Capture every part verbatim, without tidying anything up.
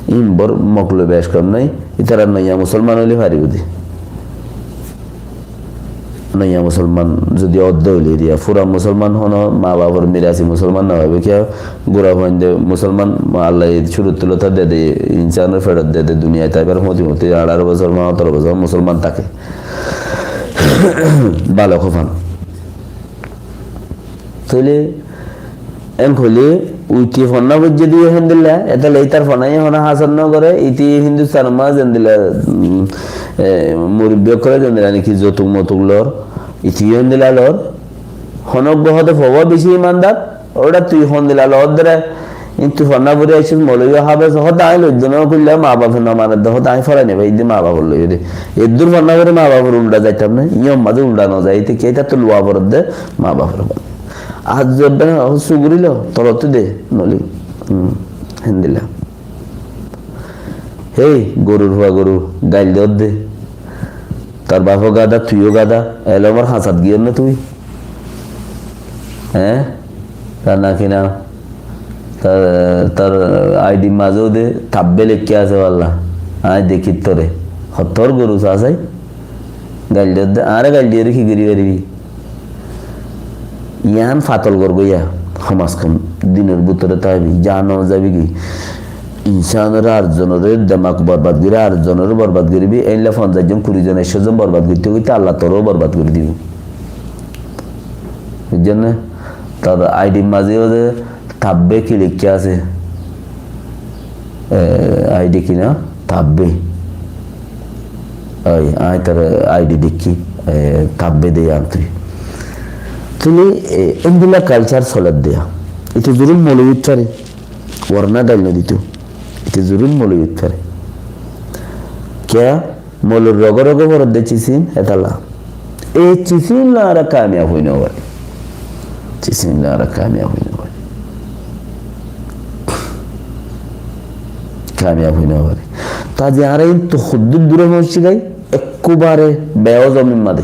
Ín bor moklobi eskam nái, ítara noiya musolman óile faribó de. Noiya musolman zodi ódde óile diya, fura musolman hono ma bafor mirasi musolman no óibo, kiyá gura fuainde musolman, Allaye cúruttu lóti dede, insanor feçot dede, duniyait aibar fúañti fúañti añçáro bosór, fóñtoro bosór musolman táke. Bála hofan. Tóile en hoile uite fonná foijjé de héndilla, etolla ítar fonnaye hono hasar no gore, ite Hindustan or mazé zendilla, mm, e, murubbi ókkole zendilla niki zoutuk moutuk lor, ite yó héndilla lor, hono uggwá hode fua beci imandar, óra tui héndilla lor dóre, Kintu fonná fori aiccós, moulovi háfes, hoó de añí loiddo no, kuilla ma bafe no mane de, hoó de añí forai no fari de ma bafor loi de. Eddur fonná fori ma bafor ulda zaitam na, iyór mazé ulda no zai, ite ki, ite to luwa foredde ma bafor. Ar zodde na, hoó sugurilo, tolottú de, noli. Hmm, héndilla. Héi, gorur fua goru, gail dodde. Tor bafo gada, tuiyó gada, elomor hañsat giyós na tui. Eé? Tar naki na? Tar, tar I D mazé de tabbe lekká asé balla. Añí dekí tore. Hottor goru sasai. Gail dodde, añáre gail diyóre ki gori faribi? Yián fatol gor goiya. Hom az hom dinor bútore táibi. Jan no zaibi ki? Insanore ar zonore demak borbad gori, ar zonore borbad goribi. Eilla fonzaic zon, kuri zon, ekcó zon borbad goitte goitte Allah tore borbad gori dibo. Buijjón né? Tar I D mazé de tabbe ki lekká asé? E, I D ki na? Tabbe. Oi, añí tar I D dekí, e, tabbe de yián tui. Tóile, e, endilla culture soler de. Ite zurur moulovi uttare. Warna gail no dito. Ite zurur moulovi uttare. Kiyá? Moulor roge roge foredde cisin, hétalla. E cisin loi añára kamiyab ói no fari. Cisin loi añára kamiyab ói no fari. Kamiyab ói no fari. Tóile añára kintu hoddúr dure foóñsi giyói, ekkubare beyo zomin mazé.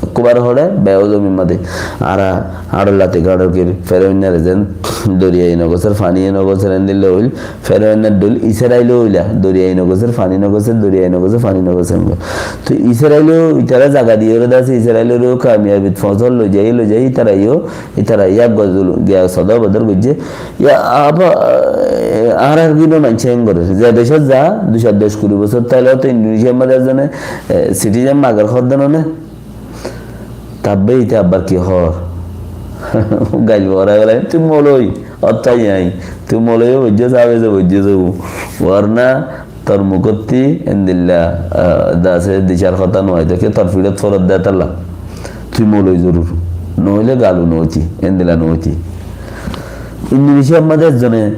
Ekkubare hoçé, beyo zomin mazé. Añára añçolla te gañçor gir, feroinnare zen, doriya inogosor, fani inogosor, endilla óil, feroinnar dóil, Israil óila, doriya inogosor, fani inogosor, doriya inogosor, fani inogosor. Toi Israil ó, itará zaga diyóre de asé, Israilor ó kamiyabit fosol loi zai, loi zai, itará yó, itará yó eggwá zulum, giya soda bodor goijjé. Ya, aba, e, añárar gín maincé en gorer. Ze decót za, dui cót doc kuri bosór táile to Indonesiar mazé zone, e, citizen mager hoó de no né. Tabbe ite abbar ki hoór? Gail forai bela, tui mouloi, ottá añí. Tui mouloi boijjós, háfes boijjós óibo. Warna tor mukottí endilla, ah, de asé, dicár hotá no aito, ke tor fiçot foredde hétalla. Tui mouloi zorur. Noóile galu no óiti, endilla no óiti. Indonesiar mazé zone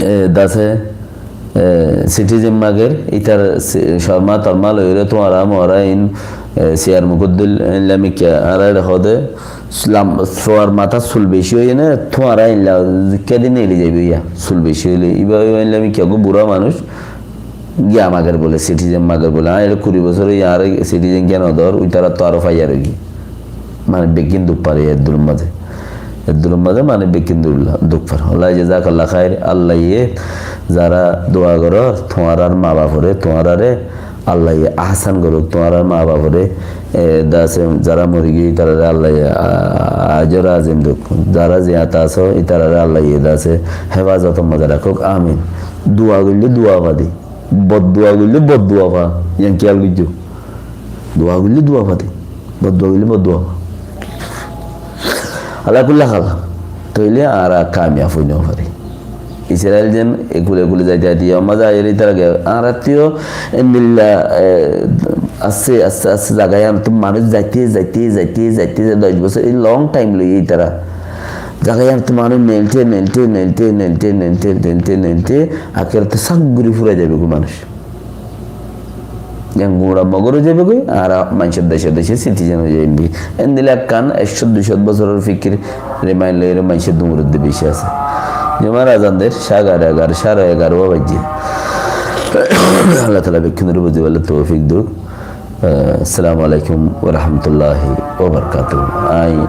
e, de asé, e, citizen mager, itar si-, corma torma loiyóre tuáñra muára in, e, siyar mukot dil, in lamikka, añára ere hoó de, lam-, suar matát sul beci óiye né, tuáñra in la, zikka din eli zaibo iya, sul beci óile, iba, iba in lamikka, uggwá bura manúic, giya mager bole, citizen mager bole, añára ere kuri bosór óiye, añára citizen giya no dor, uitará to aró faiyar óiye. Mane beggín duk far edduror mazé. Edduror mazé mane beggín duk, duk far. Wallahi jazakallah khair. Allaye zara dua goror, tuáñrar ma bafore, tuáñrare Allaye ahsan goruk, tuáñrar ma bafore, e, de asé zara mori giyé, itarare Allaye, a, ajor azim duk. Zara ziyat asó, itarare Allaye de asé hefazotor mazé rakuk. Amin. Dua goille dua fadi. Boddua goille boddua fa. Yián kiyal goijjo. Dua goille dua fadi. Boddua goille boddua fa. Ala kulli hal. Tóile añára kamiyab ói no fari. Israil zen ekule ekule zaite zaite, yó mazé aiyóre itará ge, añárattú yó endilla, e, asé, asé, asé zaga yiánottú manúic zaite, zaite, zaite, zaite, zaite, doc bosór, ei long time loiye itará. Zaga yiánottú manúic nelte, nelte, nelte, akérottú sak gorí furai zaibo goi manúic. Yián gura mogor ói zaibo goi, añára maincór dece dece citizen ói zaiyum goi. Endilla ekkán ekcó duicó bosóror fikir remind loiyóre maincór dungor uddí beci asé. Jumar azan der, sagar egar, sare egaró baijje. Allah taala bekkúnore buzibar toufik douk. Eh, assalamu alaikum wa rahmatullahi wa barakatuhu. Añí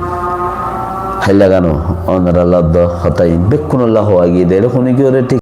háilla gano, onorar loi do hotá iín bekkúnor loi hoó giyé de, ere hono kiyóre thík